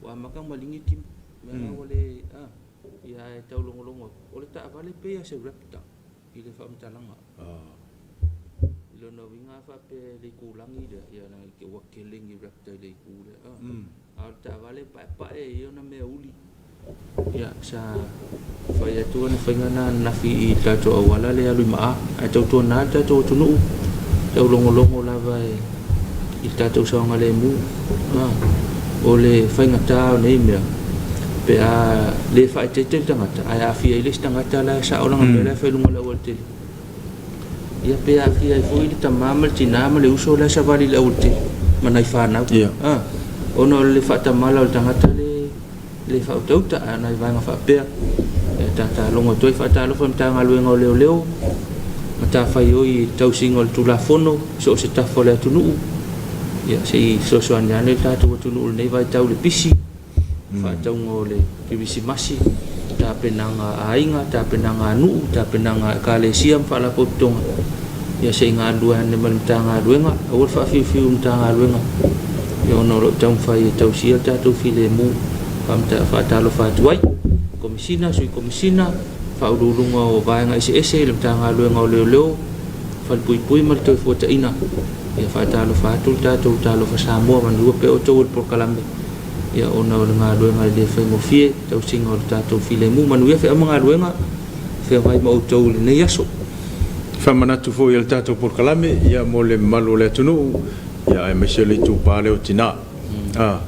Ua amata ona maligi tino. O mea la ua le, a, ia ae taulogologo atu, o le taavale pei lava o se Raptor i le faamatalaga. I lona uiga a faapea i le itulagi lea, ia leaga ua tele ni Raptor i le itu lea, a. A o le taavale e paepae e i ai ona mea uli. Ia, sa fai atu ana faiga na ananafi i le tatou auala lea e alu i Maa, ae tautuana le tatou atunuu, taulogologo lava i le tatou saogalemu. O le faigata o nei mea, pe a le faaeteete le tagata, ae aafia ai le isi tagata la e sao lana mea la e fai i luga o le aualatele. Ia pe aafia ai foi le tama ma le tina ma le uso la e savali i le aualatele ma nai fanau. Ona o le faatamala o le tagata le le faautauta a o nai vaega faapea e tatalogo atu ai. Faatalofa i le Matagaluega o Leoleo, matafaioi i le tausiga o le Tulafono i so o se tafa o le atunuu. Ia se i fesoasoani ane le tatou atunuu i lenei vaitau i le pisi, faatauga o le Kerisimasi, tapenaga a aiga, tapenaga a nuu, tapenaga a Ekalesia ma faalapotopotoga. Ia se i galulue ane ma le Matagaluega, aua le faafiufiu i le Matagaluega ona o lo o taumafai e tausia le tatou filemu. Faatalofa atu ai, Komesina, Sui Komesina, Faauluuluga o Vaega Eseese i le Matagaluega o Leoleo, Falepuipui ma le Toefuataiga. Ia faatalofa atu le tatou Talofa Samoa, manuia pea outou i le polokalame ia ona o le galuega e le faigofie, tausiga o le tatou filemu. Manuia feau ma galuega, feagai ma outou i lenei aso. Faamanatu foi o le tatou polokalame ia mo le mamalu o le atunuu ia aemaise o le itupa lea o tina. A,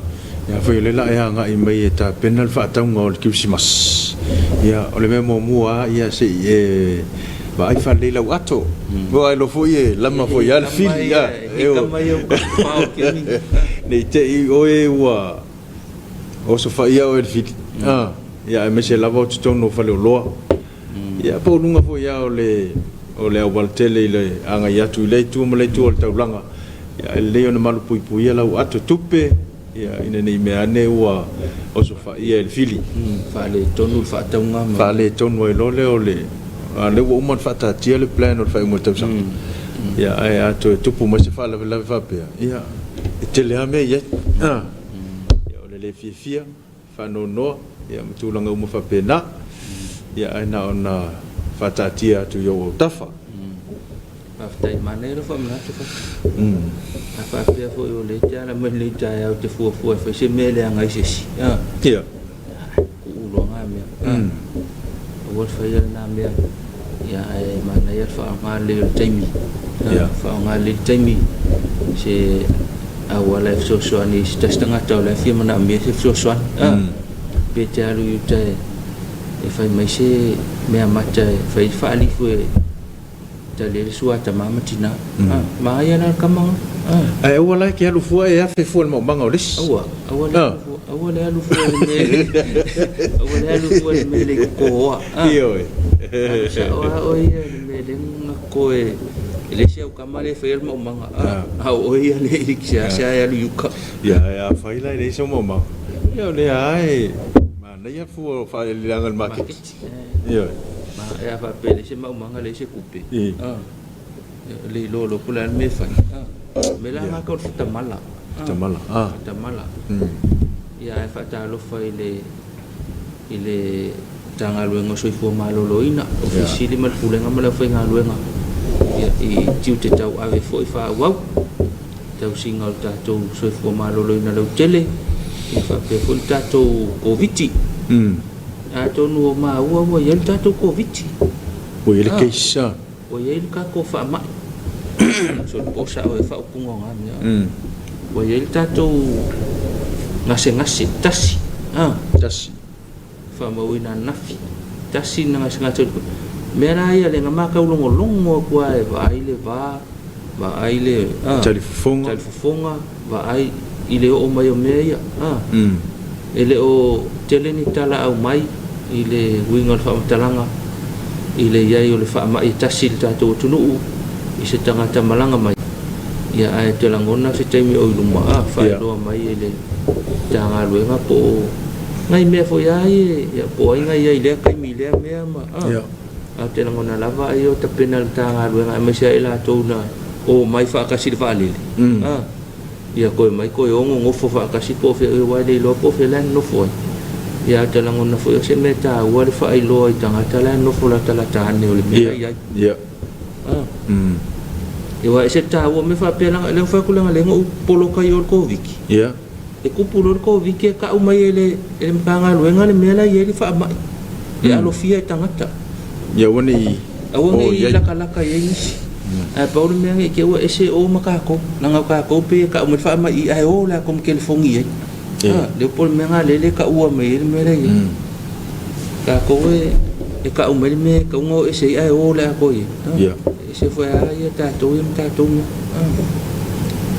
ia foi o lea la e agai mai e tapena le faatauga o le Kerisimasi. Ia o le mea muamua lava ia se i e vaai faalelei lau ato. Aua iloa foi e lama foi lava le fili. A, ne i te i oe ua osofaia oe e le fili. A, ia aemaise lava o totonu o faleoloa. Ia po o luga foi lava o le o le aualatele i le agai atu i lea itu ma lea itu o le taulaga, ia e lelei ona malupuipuia lau ato tupe, ia ina ne i mea ane ua osofaia e le fili. Faaletonu le faatauga ma. Faaletonu ai loa lea o le, a o lea ua uma ona faataatia le plan o le faaiuga o le tausaga. Ia ae a toe tupu mai se faalavelave faapea, ia e tele lava mea e i ai. Ia o le le fiafia. Faanoanoa, ia ma tulaga uma faapena, ia ae na ona faataatia atu i ou autafa. Faafetai, manaia lou faamanatu Fata. A faapea foi o lea e te ala mai lenei taeao e te fuafua e fai se mea e leaga ai se isi, a? Ia. Tuu loa na mea. Aua le faia lena mea. Ia ae manaia le faaaoga lelei o le taimi. Ia. Faaaoga lelei le taimi se auala e fesoasoani i se tasi tagata o la e fia manaomia se fesoasoani. Pe te alu i uta e fai mai se mea mata e fai ai le faalifu e tali ai le sua a tama ma tina. Manaia la le tama lena. Ae aua la e te alu fua e afe fua i le maumaga o le isi. Aua, aua le alu fua, aua le alu fua i le mea, aua le alu fua i le mea e le i totoa. Ioe. Alu sao lava oe ia i le mea lea na toto e le isi aukama lea e faia le maumaga, a o oe ia lea e seasea e alu i uta. Ia, ae afai la e leai sau maumaga, ia o lea lava e manaia fua o faaeleeleaga i le maketi. Ioe. Ma e a faapea e leai se maumaga leai se tupe, le iloa loa po o le a le mea e fai. O le mea la lena e tau o le faatamala. Faatamala. Faatamala. Ia ae faatalofa i le i le Matagaluega o Soifua Maloloina, Ofisa Sili ma le Pulega ma le aufaigaluega i tiute tauave foi faaauau, tausiga o le tatou soifua maloloina lautele, ia faapea foi le tatou Koviti. Atonu o maua ua i ai le tatou Koviti. Ua i ai le case. Ua i ai le tatou faamai. Soli po o sao ea faaupuga o na mea. Ua i ai le tatou gasegase tasi. Tasi. Faamauina ananafi. Tasi na gasegase. Mea la ia lea na matau logologo atu lava e vaai le va, vaai le talifofoga. Talifofoga, vaai i le oo mai o mea ia. E le o tele ni tala aumai i le uiga o le faamatalaga i le i ai o le faamai e tasi i le tatou atunuu i se tagata malaga mai, ia ae te lagona se taimi o i luma a faailoa mai e le Matagaluega po o nai mea foi a ia, ia po o ai na i ai i lea taimi i lea mea ma a. Ae ou te lagona lava ai o tapena e le Matagaluega aemaise ai latou na omai faatasi i le vaalele a. Ia toe mai toe ono nofo faatasi po o fea aua e le iloa po o fea la e nonofo ai. Ia ae ou te lagona foi o se mea taua le faailoa i tagata la e nonofo latalata ane o le mea la e i ai. Ia. Ah. Aua e ese le taua o mea faapea leaga lea ua fai atu leaga lea na ou poloka i o i le Koviti. Ia. E tupu loa le Koviti e tau mai e le e le Matagaluega le mea la e i ai le faamai e alofia e tagata. Ia aua ne i Aua ne i latalata i ai nisi. Ae pau le mea ne i te i ua ese o ma tatou. Leaga o tatou pei e tau mai le faamai i i ae o le latou ma telefoni i ai. A, lea po o le mea lena lea e le taua mai ai le mea la e i ai. Tatou e tau mai le mea e tatau ona o ese ai ae o le atoa i ai. E ese foi lava ia tatou ia ma tatou mea.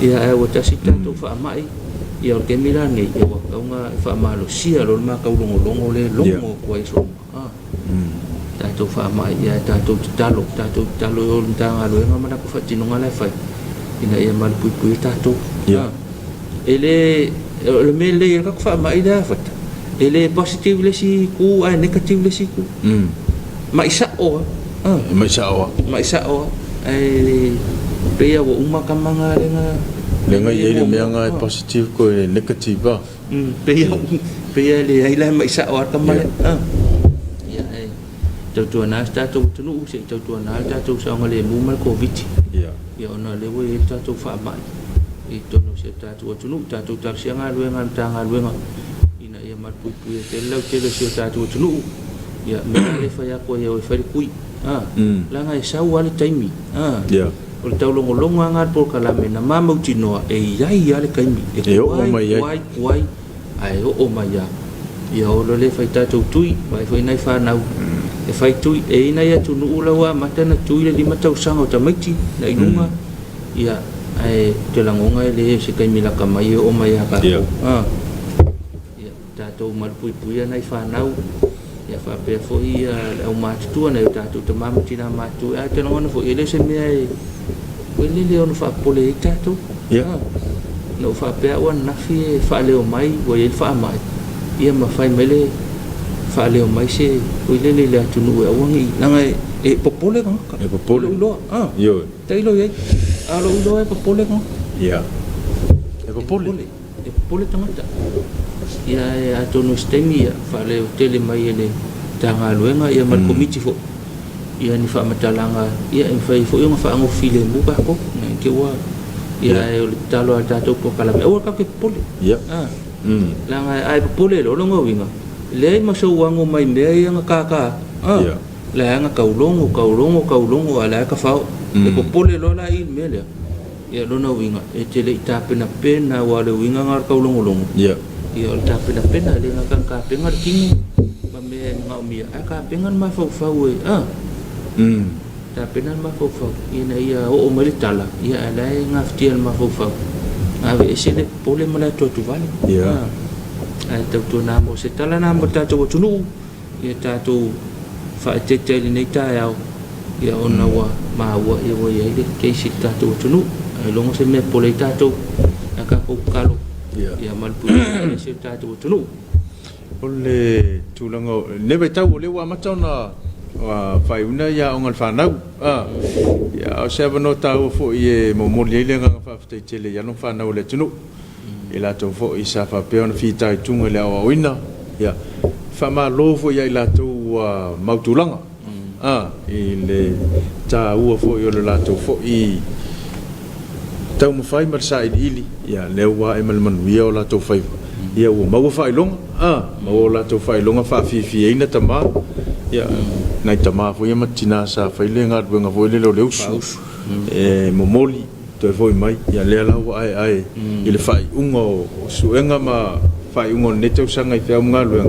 Ia ae ua tasi le tatou faamai, ia o le taimi la lenei, ia ua tatau ona faamalosia loa le ma taulogologo lea e logo atu ai i aso uma. Tatou faamai, ia tatou tatalo, tatou tatalo i o i le Matagaluega ma latou faatinoga la e fai, ina ia malupuipuia tatou. E le, o le mea lelei ai le tatou faamai lea Fata, e le positive le isi itu ae negative le isi itu. Mai sao lava. E mai sao lava. Mai sao lava. Ae pei lava ua uma tama na lea na... Lea na i ai le mea na e positive koe negative lava. Pei pei e leai la e mai sao lava le tama lea. Ia ae tautuana si tatou atunuu, se i tautuana le tatou saogalemu ma le Koviti. Ia ona o lea ua i ai le tatou faamai i totonu o si o tatou atunuu. Tatou talosia galuega a le Matagaluega ina ia malupuipuia tele le lautele o si o tatou atunuu. Ia o le mea la lea e fai atu ai e o e fai le tui. Leaga e sau lava le taimi. O le taulogologo lava lena a le polokalame na ma mautinoa e i ai lava le taimi e tuai, tuai, tuai ae oo mai lava. Ia o lo lea e fai tatou tui, vaai foi nai fanau e fai tui. E i ai nai atunuu la ua amata ona tui le 5 tausaga o tamaiti na i luga, ia ae ou te lagona e leai o se taimi lata mai e oo mai ia tatou. Ia tatou malupuipuia nai fanau, ia faapea foi le aumatutua, nai o tatou tama ma tina matutua. Ae ou te lagona foi, e le o se mea e lele ono faapopole ai tatou. Na ou faapea au ananafi e faaleo mai ua i ai le faamai, ia ma fai mai le faaleo mai se foi lele i le atunuu e aua ne i, leaga e popole tagata. E popole. I lou iloa. Ioe. Tailo i ai. A o lou iloa e popole tagata. Ia. E popole. E popole tagata. Ia ae atonu i se taimi ia faaleo tele mai e le Matagaluega ia ma le Komiti foi ia ni faamatalaga ia e mafai ai foi ona faagofo filemu tatou ne i te i ua ia ae o le tatalo a le tatou polokalame aua tatou te popole. Ia. Leaga a e popole loa lona uiga leai ma sou ago mai mea ia na tata Ia. La na taulogo taulogo taulogo a o la e tafao. E popole loa la i i le mea lea. Ia, lona uiga, e te le i tapenapena, aua o le uiga lena o le taulogologo, Ia. ia, o le tapenapena, e le gata ina tapena le tino ma mea e manaomia, ae tapena le mafaufau e, a, tapena le mafaufau ina ia oo mai le tala, ia, ae la e gafatia e le mafaufau, aveese le popole ma le atuatuvale. Ia. A, ae tautuana mo se tala lena mo le tatou atunuu, Ia tatou faaeteete ai i lenei taeao, ia ona ua maua ia ua i ai le case i le tatou atunuu. Ailoga se mea e popole ai tatou, ae tatou tatalo ia malupuipuia si o tatou atunuu. O le tulaga o lenei vaitau o lea ua amata ona faaiuina aoga a le fanau, a o se avanoa taua foi e momoli ai le agaga faafetai tele i alo ma fanau a le atunuu. i latou foi sa faapea ona fitaituga i le aoaoina, ia, faamalo foi ia i latou ua mau tulaga, a, i le taua foi o le latou foi taumafai ma le sailiili, ia, lea ua ae ma le manuia o latou faiva, ia, ua maua faailoga, a, maua o latou faailoga faafiafiaina tama, ia, nai tama foi ia ma tina sa fai le galuega foi lele o le usu, e momoli. Toe foi mai, ia lea la ua aeae i le faaiuga o suega ma faaiuga o lenei tausaga i feau ma galuega,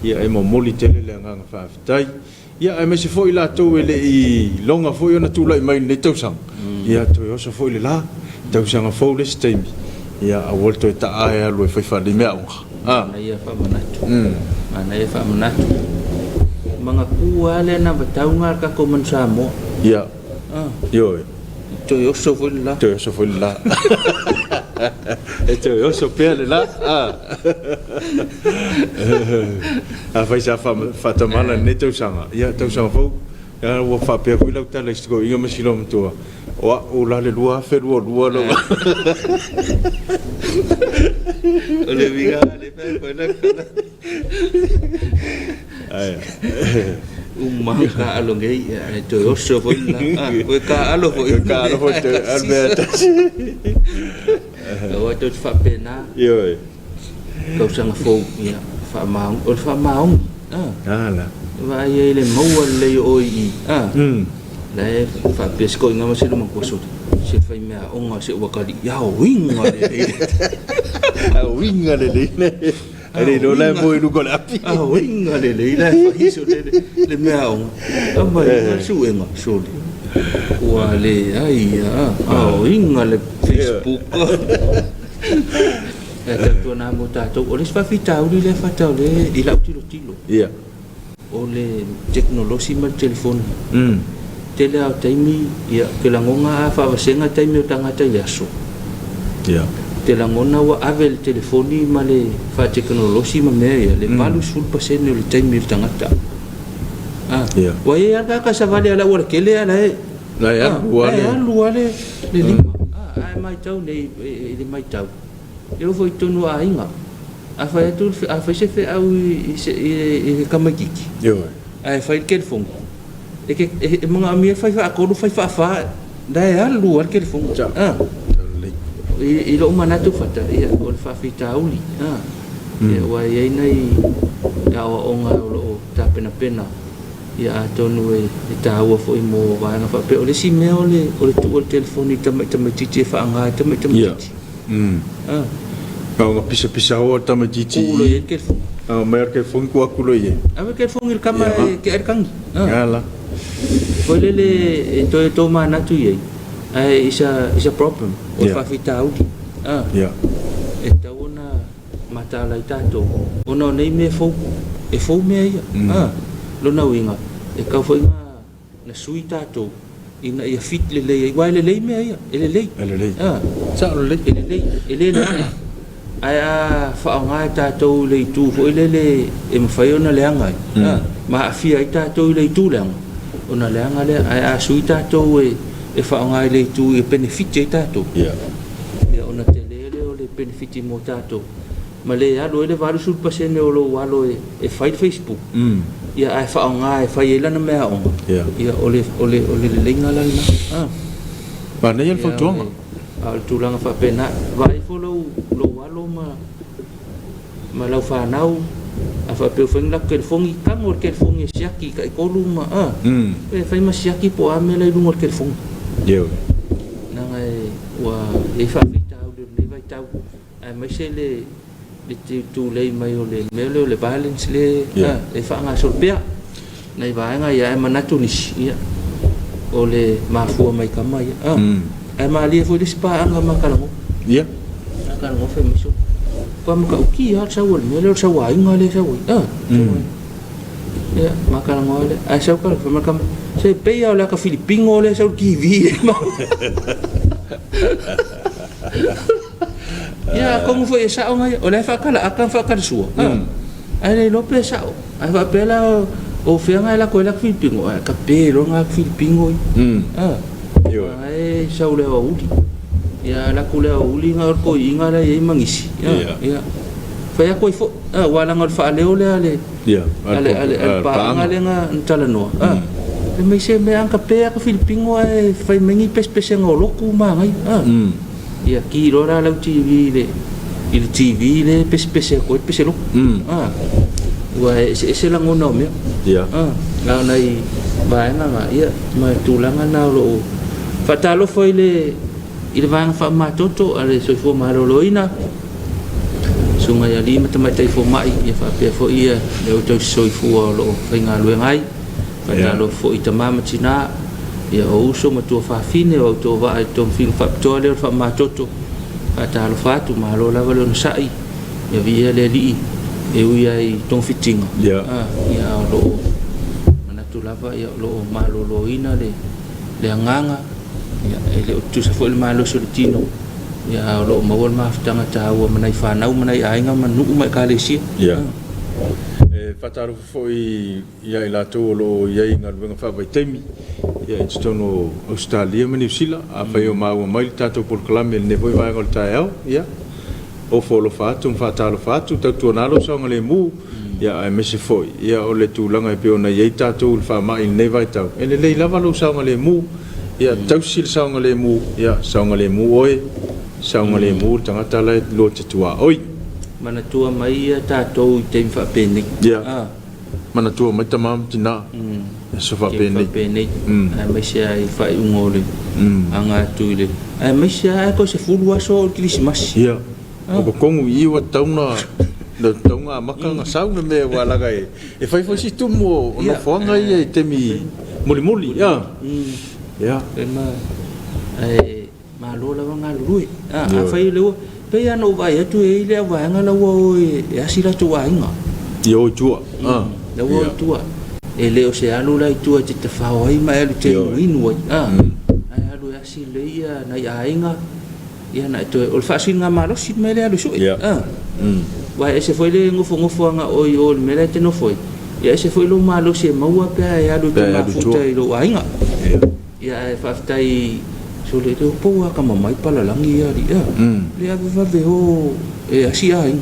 ia e momoli tele le agaga faafetai. Ia aemaise foi i latou e le i iloga foi ona tulai mai i lenei tausaga, ia toe oso foi le la, tausaga fou le isi taimi, ia aua le toe taa e alu e fai faalelei meaaoga. Manaia faamanatu. Manaia faamanatu. Manatua lava le anavatau lena a le tatou manu Samoa. Ia. Ioe. Toe oso foi le la. Toe oso foi le la. E toe oso pea le la. Afai sa faatamala i lenei tausaga, ia tausaga fou, ua faapea foi lau tala i si toeaina ma si loomatua, O a'u la le 2022 lau. O le uiga le fai foi la kala. Ai. Uma ka alo nei e toe oso foi la. Ah, foi ka alo foi. Ka alo foi te albe tasi. Aua tou te faapena. Ioe. Tausaga fou ia faamaoni o le faamaoni. Ah. Ala. Vaai ai le maua lelei o oe i ah. La e faapea se koiga ma se luma soli. Se fai mea aoga se ua kali ia uiga lelei. A uiga lelei le. E le iloa la e moe i luga o le api. A uiga lelei la e fai sole le mea aoga. Aumai le suega soli. Ua leai a uiga le Facebook. E tautuana mo tatou. O le isi faafitauli lea fata o le i lau tilotilo. Ia. O le tekonolosi ma le telefoni. Tele lava o taimi, ia, ou te lagona a faavasega taimi o tagata i le aso. Ia. Ou te lagona ua ave le telefoni ma le faatekonolosi ma mea ia, le 80% o le taimi o le tagata. A, Ia. ua i ai lava le tagata savali a le aualatele a la e, La e alu a, lava la e le. alu lava le, le lima. A, ae matau nei i le matau, e oo foi i totonu o aiga. A fai atu, a fai se feau i se i le tamaitiiti. Ioe. Ae fai le telefoni. E te e manaomia le fai faatolu fai faafa, la e alu lava le telefoni. A. I lou manatu fata, ia, o le faafitauli. A. Ia, ua i ai nai aoaoga o lo o tapenapena, ia atonu e taua foi mo vaega faapea. O le isi mea o le o le tuu o le telefoni i tamaitiiti e faaaoga e tamaitiiti. Ia. A ona pisapisaoa le tamaitiiti i. Tuu loa i ai le telefoni. Aumai le telefoni tuu atu loa i ai. Ave le telefoni i le tama e tea ai le tagi. Ala. Foi lele e toe tomanatu i ai, ae is a, is a problem, o le faafitauli. E tatau ona mataala ai tatou, ona o nei mea fou, e fou mea ia. Lona uiga, e tatau foi na sui tatou ina ia fit lelei ai, aua e lelei mea ia, e lelei. E lelei. Sao lelei. E lelei, e le leaga. Ae a faaaoga e tatou i le itu foi lele e mafai ona leaga ai, ma aafia ai tatou i le itu leaga, ona leaga lea. Ae a sui tatou e faaaoga i le itu e penefiti ai tatou, ia ona tele lea o le penefiti mo tatou. Ma le alu ai le 80% o lou alo e fai le Facebook, ia ae faaaoga e fai ai lana meaaoga, ia o le o le o le leleiga la lena. Manaia le fautuaga. A o le tulaga faapena, vaai ifo lou lou alo ma ma lau fanau, a faapea ua fai ni latou telefoni, tago le telefoni e siaki taitolu ma a, e fai ma siaki po o a mea la i luga o le telefoni. Ioe. Leaga e ua i ai faafitauli o lenei vaitau, aemaise le le tulei mai o le mea lea o le violence le e faagasolo pea nai vaega ia, ae manatu nisi, ia, o le mafua mai tama ia. Ae malie foi le isi paaga ma Kalago. Ia. Kalago fai mai so. Pa matautia lava le sau o le mea lea o le sauaiga lea e sau ai. Ia, ma Kalago le. Ae sau Kalago fai mai tama. Se pei lava o le ata Filipino lea e sau i le TV. Ia, atonu foi e sao nai, o la e faatalaata ma faatalasua. Ae le iloa pe sao. Ae faapea la o fea na e lako ai le ata Filipino, ae tape loa na ata Filipino ia. Ae sau le aoauli. Ia alu atu le aoauli na o le toeaina la e i ai ma nisi. Ia. Fai atu ai foi, aua leaga o le faaleo lea a le a le a le paaga lea na talanoa. Fai mai se mea a tape ata Filipino ae fai mai ni pesepesega o lotu ma manaia. Ia ki loa la lau TV i le TV lea e pesepese atu ai le pese lotu. Ua eseese lagona o mea. A o nai vaega na, ia, ma tulaga na o lo o faatalofa i le i le vaega faamamatoto a le Soifua Maloloina, Susuga i Alii ma Tamaitai Fomai, ia faapea foi ia le au tausisoifua o lo o faigaluega ai. Faatalofa foi i tama ma tina, ia o uso ma tuafafine o autovaa i le togafitiga faapitoa lea o le faamamatoto. Faatalofa atu, malo lava le onosai, ia viia le Alii e ui lava i togafitiga, ia o lo o manatu lava o lo o maloloina le agaga, ia e le o tutusa foi le malosi o le tino, ia a o lo o maua le mafutaga taua ma nai fanau ma nai aiga ma nuu ma ekalesia. E faatalofa foi ia i latou o lo o i ai i galuega faavaitaimi i totonu o Ausetalia ma Niu Sila. Afai o maua mai le tatou polokalame i lenei foi vaega o le taeao, ia, ofo alofa atu ma faatalofa atu, tautuana lou saogalemu, ia aemaise foi ia o le tulaga e pei ona i ai tatou i le faamai i lenei vaitau, e lelei lava lou saogalemu, ia tausi le saogalemu, ia saogalemu oe, saogalemu le tagata la e lua te tuaoi. Manatua mai ia tatou i taimi faapenei. Ia. Manatua mai tama ma tina i aso faapenei. Faapenei. Aemaise lava i faaiuga o le aga atu i le. Aemaise lava toe 10 aso o le Kerisimasi. Ia. O totonu i i ua tatau ona tatau ona amata ona sau le mea aua leaga e fai foi si tumu o nofoaga ia i taimi mulimuli. Ia. Ia. Ae Malo lava galulue. A, afai o lea ua, pei lava ona ou vaai atu e i ai le auvaega la ua o e asi latou aiga. Ia o i tua. A. La ua o i tua. E le o se alu la i tua e te tafao ai ma e alu e te inuinu ai. A. Ae alu e asi lelei ia nai aiga, ia ona e toe, o le faasiligamalosi le mea lea e alu e sue. A. Aua e ese foi le nofonofoaga o i o i le mea la e te nofo ai, ia ese foi lou malosi e maua pe a e alu e te mafuta i lou aiga. Ia ae faafetai sole le pou akamamai palalagi ia alii a le avevave o e asi aiga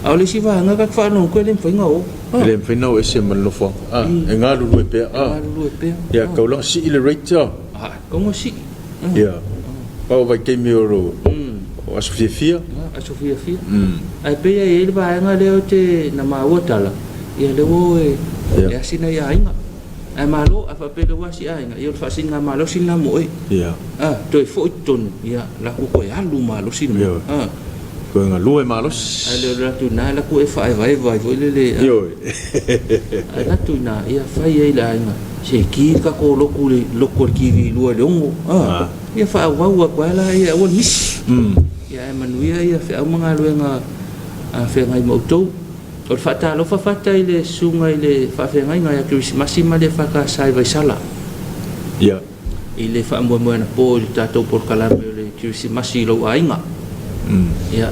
a o le isi vaega ka te faalogo e le mafai na o e le mafai na o ese ma le nofoaga e galulue pea e galulue pea ia tau laga sii le rate a tau na sii ia pau vaitaimi o lo o aso fiafia aso fiafia ae pei e i ai le vaega lea o te na maua tala ia lea ua o e asi nai aiga. Ae malo, a faapea lea ua asi aiga, ia o le faasiligamalosi lena mo oe. Ia. A, toe foi i totonu, ia, latou toe alu malosi le mea. Ioe. A. Toe galue malosi. Ae le o le latou ina, latou e faaevaeva ai foi lele. A. Ioe. Ae latou ina, ia fai ai le aiga, se ki le tatou lotu i le lotu a le TV 2 i le 6. A. A. Ia faaauau atu ai la, ia aua le misi. Ia ae manuia ia feau ma galuega a feagai ma outou. O le faatalofa fata i le susuga i le faafeagaiga ia Kerisimasi ma le EFKS i Vaisala. Ia. I le faamoemoe anapo i le tatou polokalame o le Kerisimasi i lou aiga. Ia,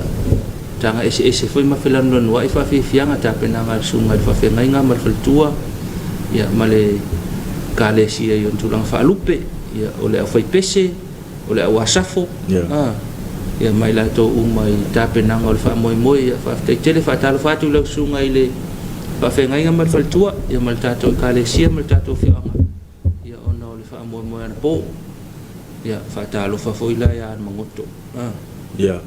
taga eseese foi ma felanulanuai faafiafiaga tapenaga a le susuga i le faafeagaiga ma le faletua, ia, ma le Ekalesia i ona tulaga faalupe, ia, o le aufaipese, o le au asafo, Yeah. a, ia ma i latou uma i tapenaga o le faamoemoe. Ia, faafetai tele. Faatalofa atu i lau susuga i le faafeagaiga ma le faletua, ia ma le tatou Ekalesia ma le tatou afioaga, ia ona o le faamoemoe anapo. Ia, faatalofa foi la ia Alamagoto. A. Yeah.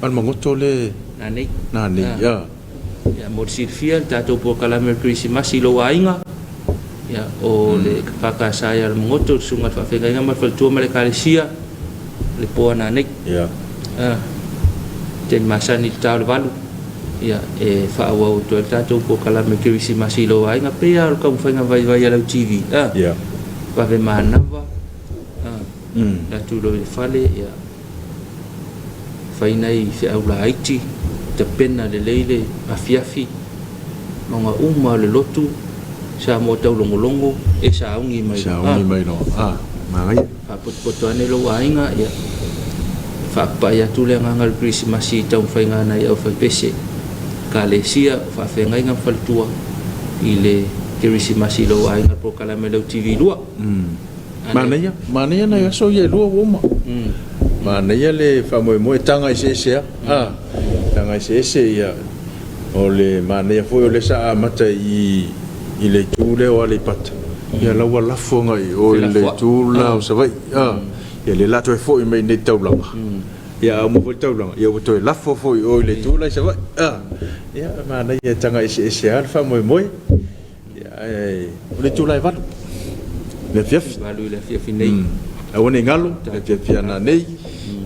Alamagoto le Nanei. Nanei. A. Yeah. Ia, mo le silafia, le tatou polokalame o le Kerisimasi i lou aiga, ia, o le EFKS ia Alamagoto, le Susuga i le Faafeagaiga ma le Faletua ma le Ekalesia, le po a nanei. Yeah. A, taimi masani i le ta o le 8, ia, e faaauau atu ai le tatou polokalame o le Kerisimasi i lou aiga, pei lava o le taumafaiga vaivai a lau TV. A, Yeah. vave manava, a, atu loa i le fale, ia, Fai nai feau laiti, tapena lelei le afiafi, maga uma o le lotu, Samoa taulogologo e sauni mai loa. Sauni mai loa. Ah, manaia. Faapotopoto ane lou aiga, ia faapapai atu le agaga o le Kerisimasi i taumafaiga a nai aufaipese, Ekalesia, o faafeagaiga ma faletua i le Kerisimasi i lou aiga, le polokalame Lau TV 2. Manaia, manaia nai aso ia e lua ua uma. Manaia le faamoemoe, taga eseese lava. A, taga eseese ia, o le manaia foi o lea sa amata i i le itu lea o Aleipata, ia la ua lafo agai i o i le itu la o Savaii. A, ia lea o le a toe foi mai i inei i le taulaga. Ia a uma foi le taulaga, ia ua toe lafo foi i o i le itu la i Savaii. A, ia manaia e taga eseese lava le faamoemoe. Ia, ae o le itula e 8 i le afiafi. 8 i le afiafi nei. Aua ne i galo, le afiafi a nanei,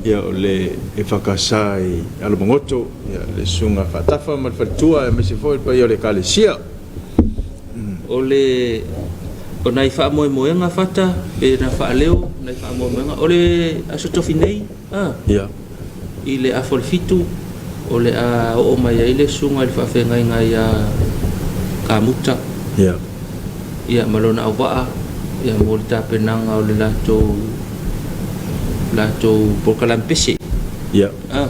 ia o le EFKS i Alamagoto, ia le Susuga Faatafa ma le Faletua aemaise foi le paia o le Ekalesia. O le o nai faamoemoega fata pe na faaleo nai faamoemoega o le Aso Tofi nei, a, Ia. i le afa o le 7 o le a oo mai ai le susuga i le faafeagaiga ia Kamuta Ia. ia ma lona auvaa ia mo le tapenaga o le latou latou polokalame pese. Ia. A,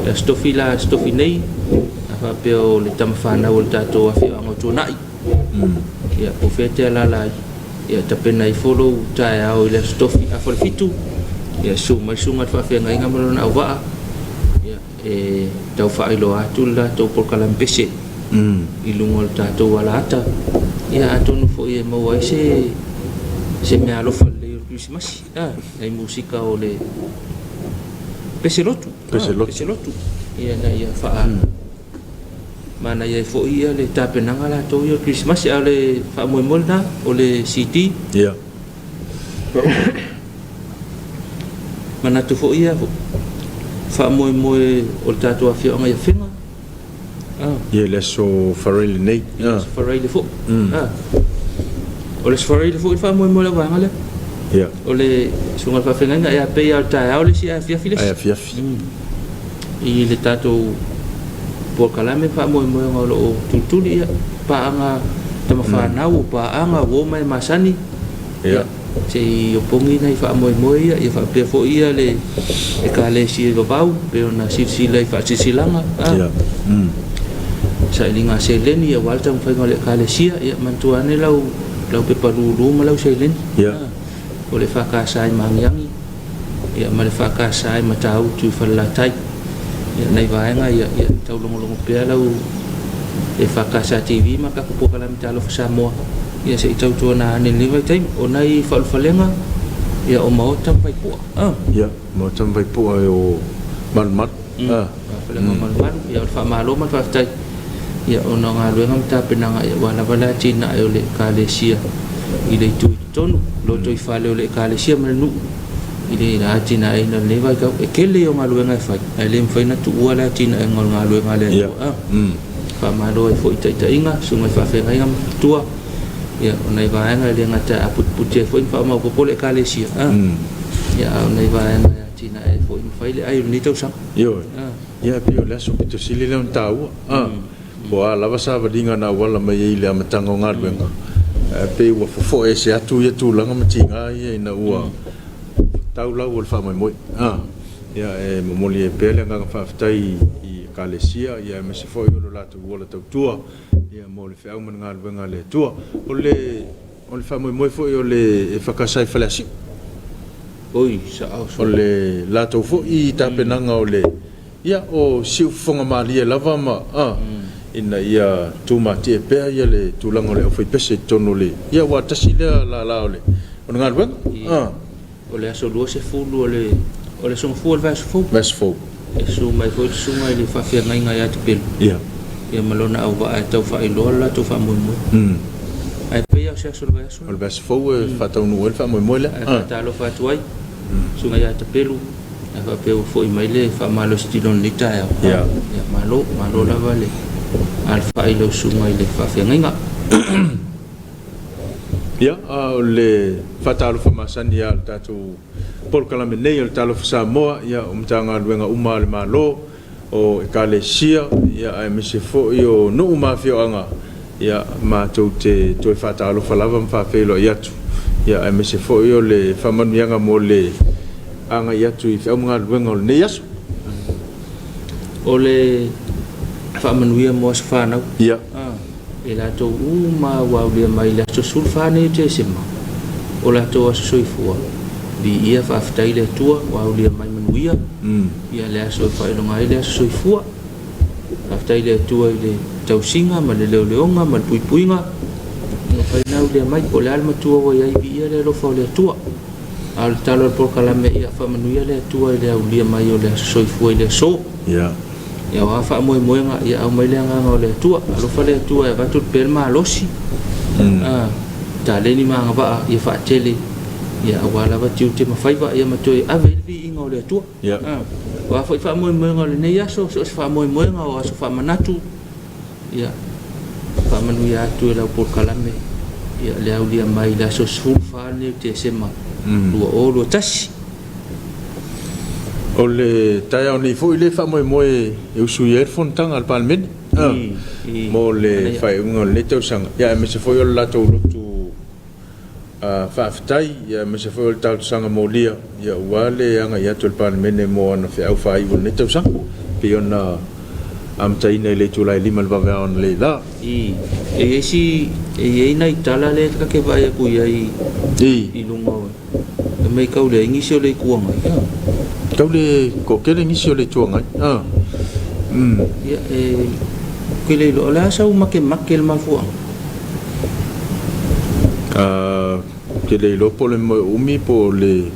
le Aso Tofi la Aso Tofi nei, faapea o le tama fanau o le tatou afioaga o Tuanai, ia po o fea e te alaala ai, ia tapena ifo lou taeao i le Aso Tofi afa o le 7, ia susu mai le susuga i le faafeagaiga ma lona auvaa, ia e tau faailoa atu le latou polokalame pese i luga o le tatou alaata, ia atonu foi e maua ai se se meaalofa lelei o le Kerisimasi, nai musika o le pese lotu, Pese lotu. Pese lotu, ia ina ia faa manaia ai foi ia le tapenaga latou ia o le Kerisimasi, a o le faamoemoe lena o le CD. Manatu foi ia faamoemoe o le tatou afioaga i Afega. Ia le Aso Faraile nei. I le Aso Faraile foi. O le Aso Faraile foi le faamoemoe o le vaega lea. O le susuga i le faafeagaiga e pei lava o le taeao le isi ae afiafi le isi. Ae afiafi. I le tatou polokalame faamoemoega o lo o tulituli ia paaga tamafanau, o paaga uo ma e masani. Ia se i opogi nai faamoemoe ia, ia faapea foi ia le Ekalesia i Vavau, pei ona silasila i faasilasilaga, sailiga seleni aua le taumafaiga o le Ekalesia, ia manatua ane lau lau pepa lulu ma lau seleni. O le EFKS i Magiagi, ia ma le EFKS i Matautu i Falelatai. Ia nai vaega ia, ia taulogologo pea lau EFKS TV ma tatou polokalame Talofa Samoa, ia se i tautuana ane i lenei vaitaimi. O nai faaulufalega, ia o Maota ma Vaipua. Ia, Maota ma Vaipua e o Malumalu. Faaulufalega o Malumalu, ia o le faamalo ma le faafetai, ia ona o galuega ma tapenaga ia aua lava le atinae o le Ekalesia i le itu i totonu, lotoifale o le Ekalesia ma le nuu i le atinaeina o lenei vaitau. E tele ia o galuega e fai, ae le mafai ona tuua le atinaega o le galuega a le Atua. Faamalo ai foi i taitaiga, susuga i faafeagaiga ma faletua, ia o nai vaega e le gata e aputiputi ai foi ma faamaopoopo le Ekalesia, ia a o nai vaega e atinae ai foi ma fai le ai o lenei tausaga. Ioe. Ia pei o le aso pito sili lea ona taua. Po o a lava savaliga na auala mai ai i le amataga o galuega, ae pei ua fofoe ese atu ia tulaga ma tiga ia ina ua tau lau o le faamoemoe. Ia e momoli ai pea le agaga faafetai i Ekalesia ia aemaise foi o lo latou ola tautua ia mo le feau ma le galuega a le Atua. O le o le faamoemoe foi o le EFKS i Faleasiu. Oi, sao O le latou foi tapenaga o le ia o siufofoga malie lava ma ina ia tumatie pea ia le tulaga o le aufaipese i totonu o le ia ua tasi lea lala o le galuega. O le aso 20 o le o le aso Gafua o le vaiaso fou. Vaiaso fou. E susu mai foi le susuga i le faafeagaiga ia Tapelu. Ia ma lona auvaa e tau faailoa le latou faamoemoe. Ae pei lava o se aso o le vaiaso. O le vaiaso fou e faataunuu ai le faamoemoe lea. Ae faatalofa atu ai, susuga ia Tapelu, ae faapea ua foi mai le faamalositino i lenei taeao. Ia malo, malo lava le alafai i lau susuga i le faafeagaiga. Ia, a o le faatalofa masani lava o le tatou polokalame nei o le Talofa Samoa, ia o Matagaluega uma a le Malo, o Ekalesia, ia aemaise foi o nuu ma afioaga, ia matou te toe faatalofa lava ma faafeiloai atu, ia aemaise foi o le faamanuiaga mo le agai atu i feau ma galuega o lenei aso. O le faamanuia mo aso fanau. E latou uma ua aulia mai i le aso 14 nei o Tesema o latou aso soifua, viia faafetai i le Atua ua aulia mai manuia ia le aso e faailoga ai le aso soifua. Faafetai i le Atua i le tausiga ma le leoleoga ma le puipuiga ua mafai ona aulia mai. Po o le a le matua ua i ai, viia le alofa o le Atua. A o le tatalo a le polokalame ia faamanuia le Atua i le aulia mai o le aso soifua i le aso. Ia o a faamoemoega, ia aumai le agaga o le Atua. Alofa le Atua e avatu pea le malosi, taleni ma agavaa ia faatele, ia aua lava tiute ma faiva, ia ma toe ave i le viiga o le Atua. O a foi faamoemoega o lenei aso, so o se faamoemoega o aso faamanatu, ia faamanuia atu e lau polokalame ia le aulia mai i le aso 14 lenei o Tesema 2021. O le taeao nei foi le faamoemoe e usuia ai le fonotaga a le Palemene mo le faaiuga o lenei tausaga, ia aemaise foi o le latou lotu faafetai, ia aemaise foi o le talosaga molia, ia aua le agai atu o le Palemene mo ana feau faaiu o lenei tausaga, pei ona amataina i le itula e 5 i le vaveao analeila. I, e i ai si, e i ai nai tala lea ta te vaai atu i ai i luga o, e mai tau leai nisi o le Itu Agai. A. Tau le toatele nisi o le Itu Agai. A. Ia, e, ou te le iloa, o le a sau makemake i le mafuaaga? A, ou te le iloa po o le moe umi po o le,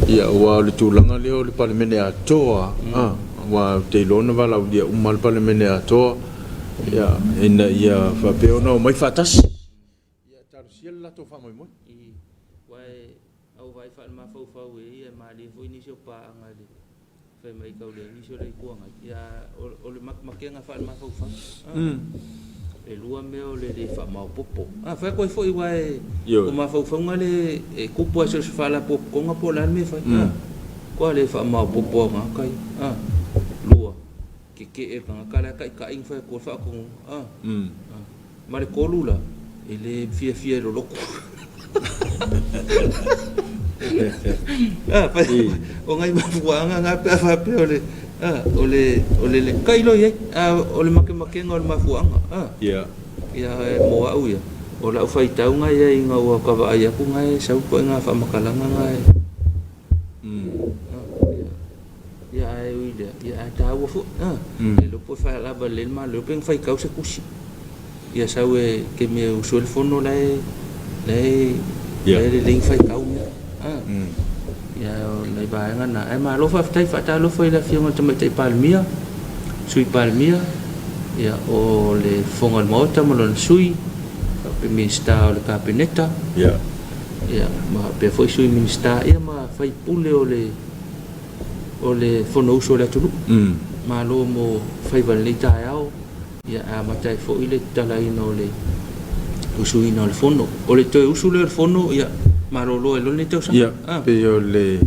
ia, aua o le tulaga lea o le Palemene atoa, a, aua ou te iloa na valaaulia uma lava le Palemene atoa, ia, ina ia faapea ona omai faatasi, ia, talosia le latou faamoemoe. I, aua e, a ou vaai faalemafaufau i ai, e malie foi nisi o paaga i le fai mai tau leai nisi o le Itu Agai. Ia, o le makemakega faalemafaufau. E lua mea o le le faamaopoopo. A fai atu ai foi aua e o mafaufauga le e tupu lava i so o se faalapotopotoga po o le a le mea e fai. Koa le faamaopoopo o tagata ia. Lua, tetee le tagata la e taitai na fai atu ai le faatonuga. Ma le tolu la, e le fiafia e loloto. O nai mafuaaga na pe a faapea o le o le o le tailo i ai, o le makemakega o le mafuaaga. Ia, mo au ia, o lau faitauga ia ina ua ta vaai atu na e sau ituaiga faamatalaga na e. Ia, ae ui i lea, ia ae taua foi. Le iloa po o faalava lelei le Malo, pe na faitau se tusi. Ia sau e taimi e usu ai le fono la e la e lelei ona faitau mea. Ia o nai vaega na. Ae malo faafetai, faatalofa i le Afioga i le Tamaitai Palemia, Sui Palemia, ia o le Fofoga o le Maota ma lona Sui, faapea Minisita o le Kapeneta, ia ma faapea foi Sui Minisita, ia ma sui usufono o le o le Fonousu a le atunuu. Malo mo faiva i lenei taeao, ia e amata ai foi le tatalaina o le usuina o le Fono. O le toe usu lea o le Fono, ia malolo ai loa lenei tausaga. Ia, pei o le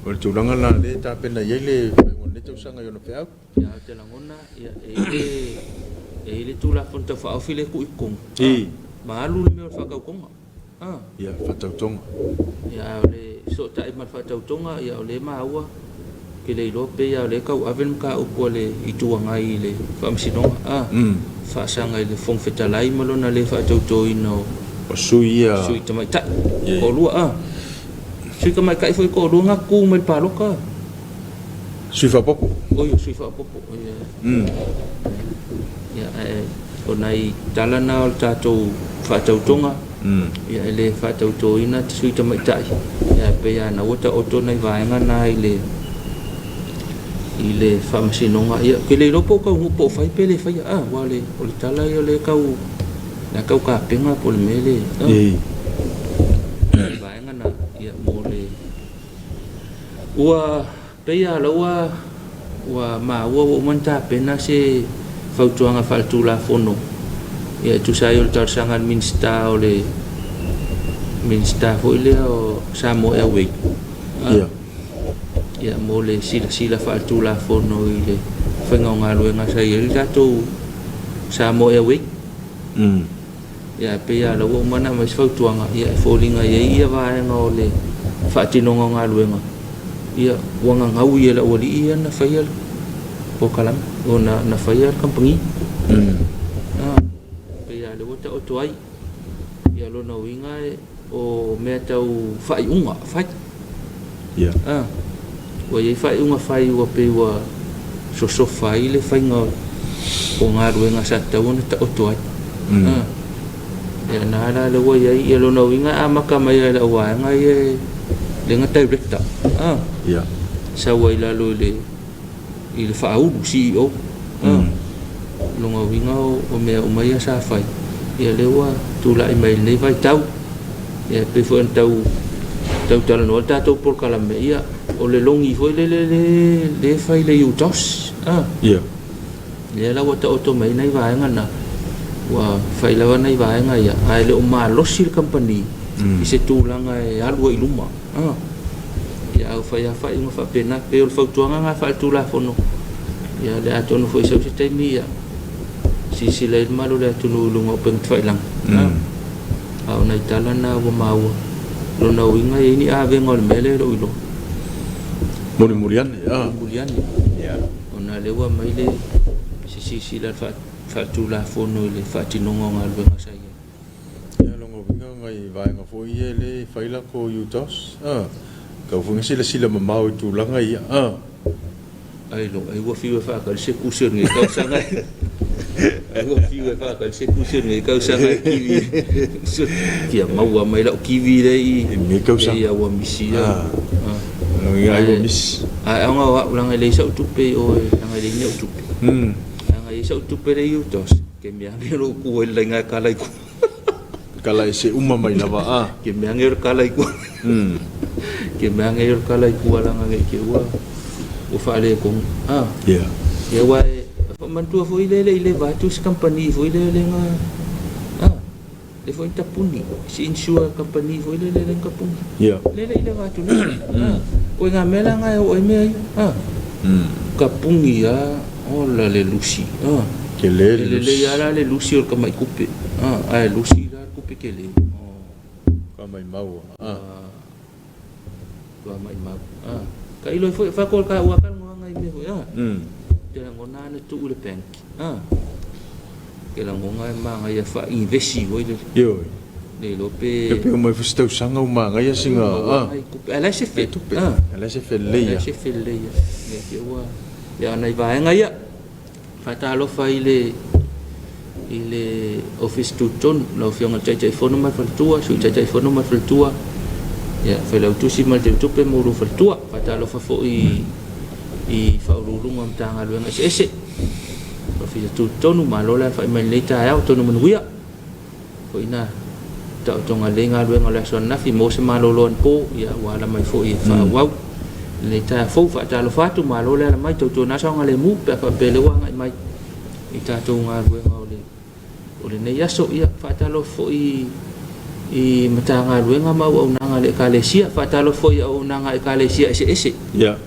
o le tulaga lena o lea e tapena i ai le faaiuga o lenei tausaga i ona feau. Ia, ou te lagona, ia, e i ai le, e i ai le Tulafono Tau Faaofi lea e tuu i totonu, ma alu le mea o le faatautoga. Ia, faatautoga. Ia, a o le fesootai ma le faatautoga, ia o lea e maua, ou te le iloa pei lava o lea e tau ave le mataupu a le Itu Agai i le Faamasinoga, a, faasaga i le Fofoga Fetalai ma lona le faatautoina o sui ia, sui tamaitai toalua, a, sui tamaitai foi toalua na tu mai le palota. Sui faaopoopo. Oi, o sui faaopoopo. Ia. Ia, ae o nai tala na o le tatou faatautoga, ia e le faatautoina te sui tamaitai, ia e pei lava na ua taoto nai vaega na i le i le faamasinoga. Ia, ou te le iloa po o taunuu po o fai pe le faia, a, aua o le tala ia o lea e tau, la e tau tapena po o le mea le, a, vaega na, ia, mo le Ua pei lava ua ua maua ua uma ona tapena se fautuaga faaletulafono e tusa ai o le talosaga a le Minisita o le Minisita foi lea o Samoa Airways ia mo le silasila faaletulafono i le faiga o galuega sa i ai le tatou Samoa Airways. Ia, e pei lava o la ua uma ona aumai se fautuaga, ia e foliga e i ai ia vaega o le faatinoga o galuega, ia ua gagaui e le aualii ia na faia le polokalame, o na, na faia le kamupani. Ah, pei lava o lea ua taoto ai. Ia lona uiga e, o mea tau faaiuga fai. Ah, ua i ai faaiuga fai ua pei ua sosofa ai le faiga o galuega sa tatau ona taoto ai. Ah, ia na la lea ua i ai, ia lona uiga e amata mai lava i lau vaega ia e lea na director. Ah, sau ai i lalo i le i le faaulu CEO. Ah, lona uiga o mea uma ia sa fai, ia lea ua tulai mai i lenei vaitau. Ia e pei foi ona tau tau talanoa le tatou polokalame, ia o le logi foi lele le le fai le UTOS. Ah. Lea la ua taoto mai nai vaega na, ua fai lava nai vaega ia, ae le o malosi le kamupani i se tulaga e alu ai i luma. Ah. Ia a ua fai lava faaiuga faapena, pei o le fautuaga lena faaletulafono. Ia le atonu foi sau se taimi ia silasila ai le malu o le atunuu i luga o upega tafailagi. Ah. A o nai tala na ua maua, lona uiga e i ai ni avega o le mea lea e le o iloa. Mulimuli ane, a. Mulimuli ane. Ona lea ua aumai le se silasila faaletulafono i le faatinoga o galuega sa i ai. Ia, lona uiga nai vaega foi ia e le fai latou UTOS, a, tau foi ina silasila mamao i tulaga ia, a. Ai lo, ai ua fiu e faatali se tusi o lenei tausaga. Ai ua fiu e faatali se tusi o lenei tausaga e kivi. Fia maua mai lau kivi lea i lenei tausaga. Ia ua misi ia. Ah. Lona uiga ai ua misi. Ae aoga o au leaga e leai sau tupe i o leaga e leai ni au tupe. Leaga e i ai sau tupe lea i UTOS, ke mea ane o lou tu ai le laina e kala i tua. Kala ese uma mai lava a. Ke mea ane o le kala i tua. Ke mea ane o le kala i tua leaga nei te ua ua faaletonu. Ah. Yeah. Ia aua e manatua foi lea e le i leva atu se kamupani foi lea lea na ah lea foi na tapuni si insure kamupani foi lea lea na tapuni. Yeah. Lea e le i leva atu nei. Ah. O ituaiga mea la na e oo ai mea ia. Ah. Tapuni lava ola le lusi. Ah. Tele le E lelei lusi. lava la le lusi o le tamai tupe. Ah, ae lusi la le tupe tele. Oh. Ka maimau. Ah. Tua maimau. Ah. Tailo ai foi faatoa taua talanoaga i mea foi ah. Te lagona lava na tuu i le bank. Ah. Te lagona e manaia faa-invest foi lele. Ioe. Le iloa pe. E pei omai foi se tausaga ua manaia sina ah. Ae la e se fele. Tupe. Ah. Ae la e se fele lelei La e se fele lelei lava. Ia te ua ia nai vaega ia. Faatalofa i le i le Ofisa Tutotonu, lau Afioga i le Taitaifono ma le Faletua, Sui Taitaifono ma le Faletua, ia, Failautusi ma le Teutupe ma ulu faletua. Faatalofa foi i Faauluuluga o Matagaluega eseese. Ofisa Tutotonu, malo le alafai mai i lenei taeao, tonu manuia. Foi ina taotoga lelei galuega o le aso ananafi, maua se malolo anapo, ia ua ala mai foi e faaauau lenei taeao fou. Faatalofa atu, malo le ala mai, tautuana saogalemu pe a faapea o lea ua agai mai i tatou galuega o le o lenei aso. Ia, faatalofa foi i Matagaluega ma auaunaga a le Ekalesia, faatalofa foi i auaunaga a Ekalesia eseese. Ia.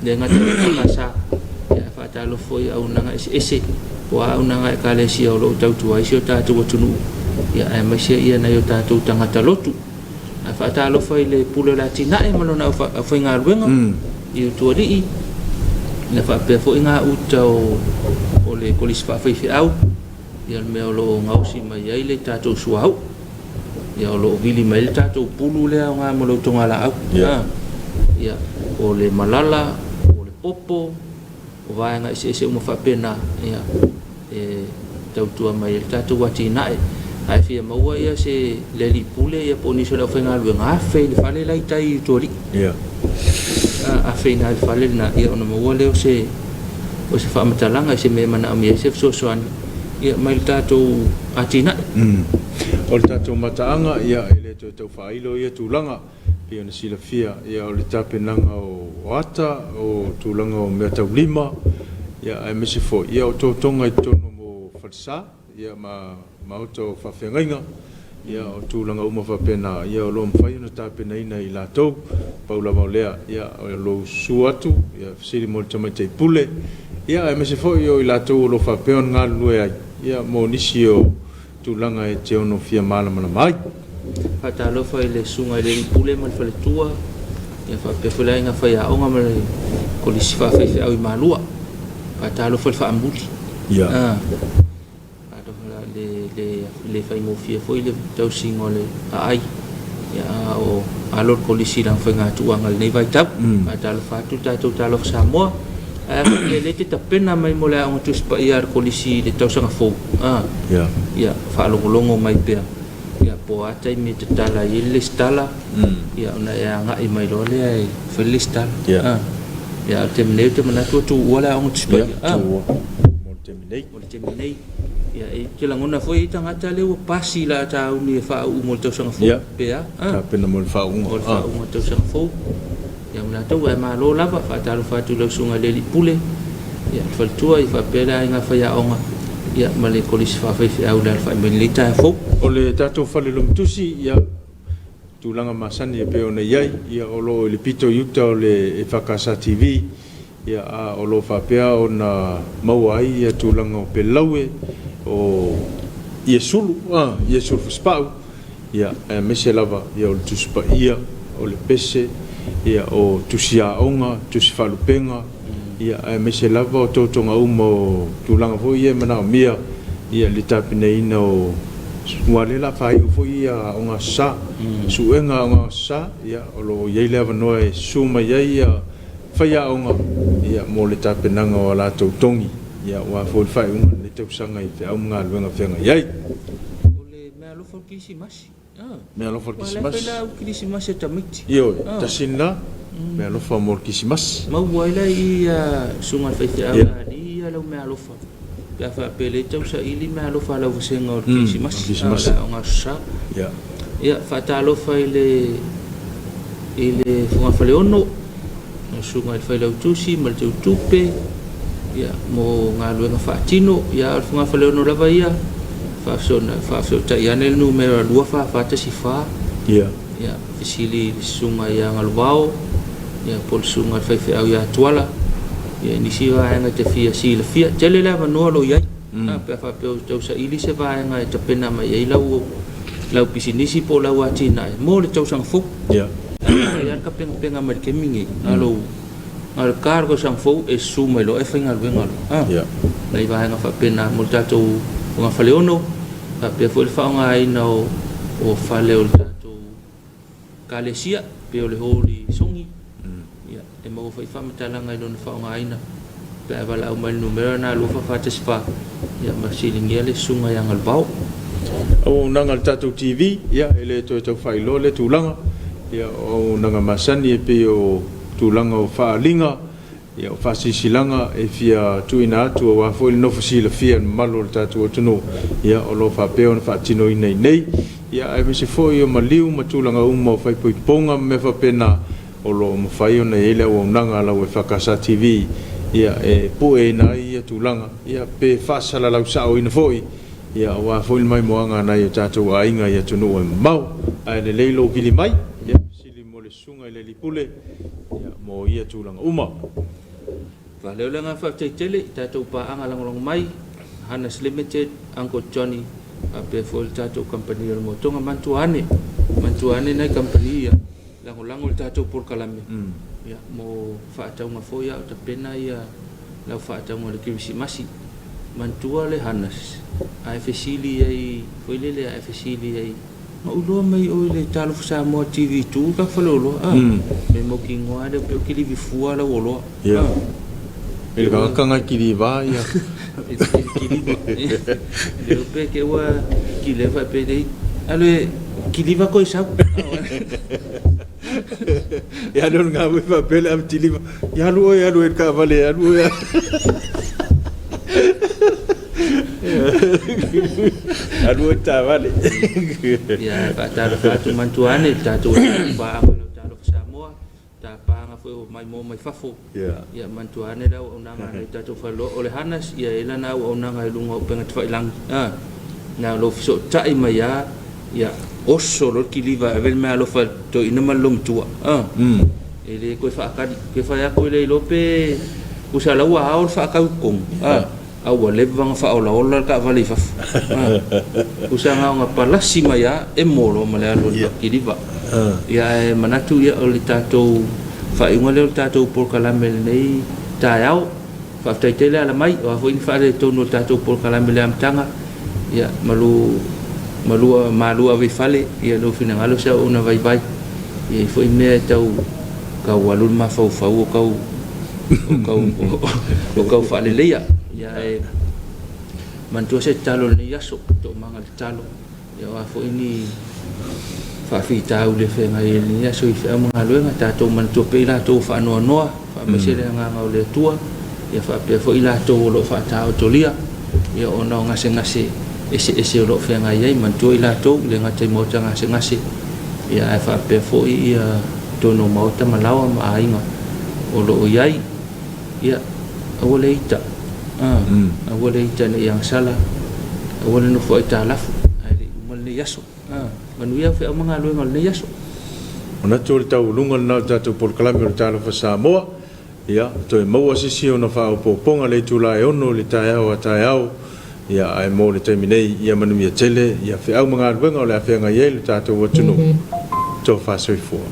Le gata i le EFKS, ia ae faatalofa foi i auaunaga eseese, po o a auaunaga a Ekalesia o lo o tautua ai si o tatou atunuu, ia aemaise ia nai o tatou tagata lotu. Ae faatalofa i le Pule o le Atinae ma lona aufaigaluega i Utualii, ia faapea foi gauta o le Kolisi Faafaifeau, ia le mea o lo o gaosi mai ai le tatou suauu, ia o lo o vili mai ai le tatou pulu lea aoga mo le utogalaau. Yeah. Ia, o le malala, o le popo, o vaega eseese uma faapena, ia, e tautua mai ai le tatou atinae. Ae fia maua ia se le alii pule ia po o nisi o le aufaigaluega, afe i le fale la i tai i Utualii. Yeah. Afe i ina i le fale lena, ia ona maua lea o se o se faamatalaga i se mea e manaomia ai se fesoasoani ia mai le tatou atinae. O le tatou mataaga, ia, e le toe tau faailo ia tulaga, pei ona silafia, ia, o le tapenaga o ata, o tulaga o meataulima, ia, aemaise foi, ia, o totoga i totonu mo falesa, ia, ma maota o faafeagaiga, ia, o tulaga uma faapena, ia, o lo o mafai ona tapenaina e i latou. Pau lava o lea, ia, o lou susu atu, ia, fesili mo le tamaitai pule, ia, aemaise foi o i latou o lo o faapea ona galulue ai, ia, mo nisi o tulaga e te ono fia malamalama ai. Faatalofa i le Susuga i le Alii Pule ma le Faletua, ia faapea foi le Aiga Faiaoga ma le Kolisi Faafaifeau i Malua. Faatalofa i le Faamuli. Ia. Ah. Faatalofa le le le faigofie foi le tausiga o le aai. Ia a o alo le Kolisi i lana faigatuaga i lenei vaitau. Faatalofa atu le tatou Talofa Samoa. Ae a faapea o lea e te tapena mai mo le Aoga Tusi Paia a le Kolisi i le tausaga fou, a, Ia. ia, faalogologo mai pea, ia, po o a taimi e tatala ai le lesitala, ia, ona e agai mai loa lea e fai le lesitala. Ia. A, ia, a o le taimi nei ou te manatu ua tuua le Aoga Tusi Ia, Paia, a. tuua mo le taimi nei. Mo le taimi nei. Ia, e te lagona foi e i ai tagata lea ua pasi la tauni e faauu mo le tausaga fou, Ia. pe a, a. Tapena mo le faauuga, Mo le a. faauuga o le tausaga fou. Ia ma latou ae malo lava, faatalofa atu i lau susuga i le alii pule, ia le faletua, ia faapea le aiga faiaoga, ia ma le kolisi faafaifeau i le alafai mai i lenei taeao fou. O le tatou fale logotusi, ia, tulaga masani e pei ona i ai, ia, o lo o i le pito i uta o le EFKS TV, ia, a o lo o faapea ona maua ai ia tulaga o pelaue, o iesulu, a, iesulu fasipau, Ia, aemaise lava ia o le Tusi Paia, o le pese, ia o tusi aoga, tusi faalupega, Ia, aemaise lava o totoga uma o tulaga foi ia e manaomia ia le tapenaina o aua o lea o le a faaiu foi ia Aoga Aso Sa, suega Aoga Aso Sa, ia o lo o i ai le avanoa e susu mai ai ia faiaoga ia mo le tapenaga o a latou togi ia aua foi le faaiuga o lenei tausaga i feau ma galuega feagai ai. O le meaalofa o le Kerisimasi. Meaalofa o le Kerisimasi. Ua lau Kerisimasi e tamaiti. Ioe, tasi lena meaalofa mo le Kerisimasi. Maua ai la i ia susuga i le faifeau ia alii ia lau meaalofa pe a faapea lea e tau saili meaalofa a lau vasega o le Kerisimasi, o le Aoga Aso Sa. Ia, faatalofa i le i le Fogafaleono, le susuga i le Failautusi ma le Teutupe, ia, mo galuega faatino. Ia, o le Fogafaleono lava ia, faafesootai ane le numera 2414, ia, fesili i le susuga ia Galuvao, ia, po o le susuga i le faifeau ia Tuala, ia, i nisi vaega e te fia silafia. Tele le avanoa o lo o i ai, pe a faapea o tau saili se vaega e tapena mai ai lau lau pisinisi po o lau atinae mo le tausaga fou. Ia. Ae le tapenapena mai le taimi nei, na o le ta o le tausaga fou e susu mai loa e faigaluega loa. Ia. Nai vaega faapena mo le tatou fogafaleono, faapea foi le faaaogaina o fale o le tatou Ekalesia, pei o le Holy Songi. Ia, e maua foi faamatalaga i lona faaaogaina pe a valaau mai i le numera lena 2414, ia ma fesiligia le Susuga ia Galuvao. Auaunaga a le tatou TV, ia e le toe tau faailoa lea tulaga, ia o auaunaga masani e pei o tulaga o faaaliga, ia o faasilasilaga e fia tuuina atu aua foi le nofo silafia e le mamalu o le tatou atunuu, ia o lo o faapea ona faatinoina i inei, ia aemaise foi o maliu ma tulaga uma o faaipoipoga ma mea faapena, o lo o mafai ona i ai le auaunaga a lau EFKS TV ia e pueina ai ia tulaga ia pe faasalalau saoina foi ia aua foi le maimoaga a nai o tatou aiga i atunuu e mamao. Ae lelei lou vili mai ia fesili mo le Susuga i le Alii Pule ia mo ia tulaga uma. Valeo le agaga faafetai tele i tatou paaga lagolago mai, Hanas Limited, Uncle Johnny faapea foi le tatou kamupani o le Motoga. Manatua ane, manatua ane nai kamupani ia lagolago i le tatou polokalame ia mo faatauga foi a o tapena ia lau faatauga o le Kerisimasi. Manatua le Hanas a e fesili ai foi lele a e fesili ai Na ou iloa mai oe i le Talofa Samoa TV tu ka fale oloa a. Me mau ki ngoa le pe o kilivi fua lau oloa. Ia. E le kanga kiliva ia. E kiliva. Le pe ke ua kileva pe le ale kiliva ko isau. Ia alu ngā ui whapele am tiliva. Ia alu oe alu e ka vale alu oe. Alu oe ta vale. Ia faatalofa atu manatua ane le tatou paaga o lau Talofa Samoa, ta paaga foi o maimoa mai fafo. Ia manatua ane le auaunaga a nai tatou faleoloa. O le Hanas, ia e i ai lana auaunaga i luga o upega tafailagi. Na o lou fesootai mai lava, ia oso loa le kiliva e ave le meaalofa i le toeaina ma le loomatua. E le toe faatali. Toe fai atu e le iloa pe tusa la ua ao le faatau i totonu, a ua leva ona faaolaola le taavale i fafo. Tusa na ona palasi mai lava, emo loa ma le alu a le kiliva. Ia ae manatu ia o le tatou faaiuga lea o le tatou polokalame i lenei taeao. Faafetai tele ala mai, o a foi ni faaletonu o le tatou polokalame i le amataga, ia malu malua malu ave i fale, ia lou finagalo se auauna vaivai. E i ai foi mea e tau tau alu le mafaufau o tau o tau o tau faaleleia. Ia ae manatua se tatalo i lenei aso, toomaga le tatalo, ia o a foi ni faafitauli e feagai ai i lenei aso i feau ma galuega, tatou manatua pea i latou o faanoanoa, faamaise le agaga o le Atua, ia faapea foi i latou o lo o faataotolia, ia ona o gasegase eseese o lo o feagai ai, manatua i latou e le gata i maota gasegase, ia ae faapea foi ia totonu o maota ma laoa ma aiga o lo o i ai, ia aua le ita, aua le ita ne i agasala, aua le nofo aitalafu, ae le i uma lenei aso. Manuia feau ma galuega o lenei aso. Manatu o le taualuga lena o le tatou polokalame o le Talofa Samoa. Ia, toe maua se isi ona faaopoopoga le itula e 6 i le taeao a taeao. Ia, ae mo le taimi nei, ia manuia tele, ia feau ma galuega o le a feagai ai le tatou atunuu. Tofa soifua.